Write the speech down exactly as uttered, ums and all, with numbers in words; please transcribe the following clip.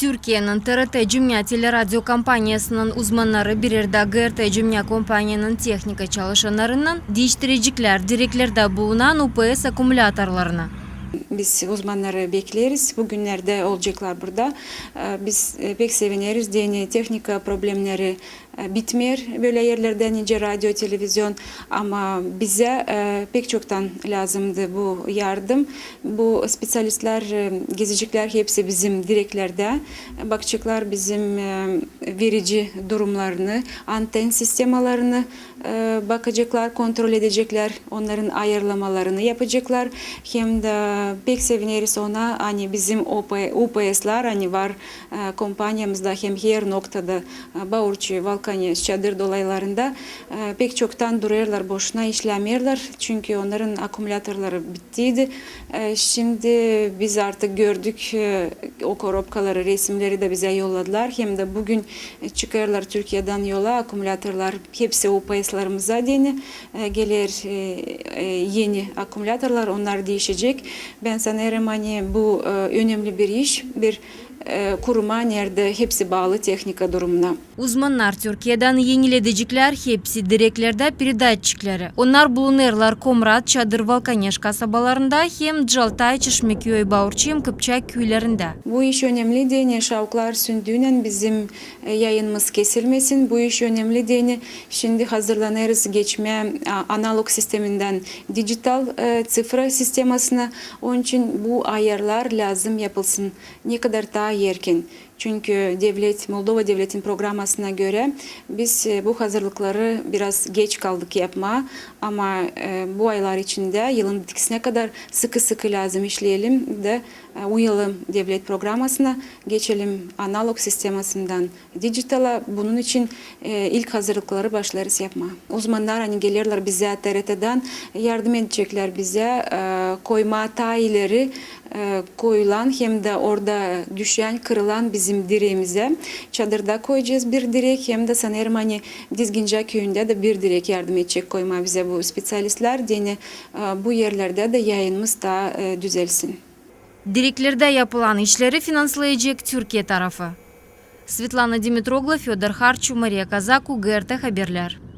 Türkiyenin TRT cümnä teleradio kompaniyasının uzmannarı bir erdä GRT cümnä kompaniyanın tehnika çalışannarınnan diiştirecekler direklerdä bulunan UPS akkumulâtorlarını. Biz uzmannarı bekleeriz. Bu günnerdä olaceklar burada. E, biz, e, pek sevineriz, deyni tehnika problemneri e, bitmeer bölä erlerdä, nicä radio, televizion. Ama bizä, e, pek çoktan lääzımdı bu yardım. Bu speţialistler, e, gezeceklär hepsi bizim direklerdä, bakaceklar bizim, e, verici durumlarını, anten sistemalarını, e, bakaceklar, kontrol edeceklär, onnarın ayırlamalarını yapaceklar. Hem dä pek sevineriz ona, ani bizim UPSlär, ani var, e, kompaniyamızda hem her noktada, e, Baurçi, Valkaneş, Çadır dolaylarında, e, pek çoktan durêrlar, boşuna işlämeerlär, çünkü onnarın akkumulâtorları bittiydi. E, şindi biz artık gördük, e, o korobkaları, resimneri dä bizä yolladılar. Hem dä büün, e, çıkêrlar Türkiyedän yola akkumulâtorlar, hepsi UPSlarımıza deyni, e, geler, e, e, eni akkumulâtorlar, onnar diişecek. Bän sanêrım, ani bu, e, önemli bir iş, bir, e, kuruma, neredä hepsi baalı tehnika durumuna. Uzmannar Türkiyedän eniledeceklär hepsi direklerdä peredaççikleri. Onnar bulunêrlar Komrat, Çadır, Valkaneş kasabalarında hem Caltay, Çeşmeköy, Baurçi hem Kıpçak küülerindä. Bu iş önemli deyni, şauklar süündüynän bizim, e, yayınımız kesilmesin. Bu iş önemli deyni, şindi hazırlanêrız geçmää, a, analog sistemindän dijital, e, ţifra sistemasına. Onun için bu ayarlar lääzım yapılsın ne kadar taa erken. Çünkü devlet, Moldova devletin programasına görä biz, e, bu hazırlıkları biraz geç kaldık yapmaa, ama, e, bu aylar içindä yılın bitkisinä kadar sıkı-sıkı lääzım işleyelim dä, e, uyalım devlet programasına, geçelim analog sistemasından dijitala. Bunun için, e, ilk hazırlıkları başlêêrız yapmaa. Uzmannar, ani gelerlär bizä TRTdän, yardım edeceklär bizä, e, koymaa taa ileri, e, koyulan hem dä orada düşän, kırılan bizim direemizä. Çadırda koyacez bir direk, hem dä sanêrım, ani Dizginca küüyündä dä bir direk yardım edecek koymaa bizä bu speţialistlär, deyni, e, bu erlerdä dä yayınımız taa, e, düzelsin. Direklerdä yapılan işleri finanslayacek Türkiye tarafı. Svetlana Dimitroglu, Födor Harçu, Mariya Kazaku, GRT Haberlär.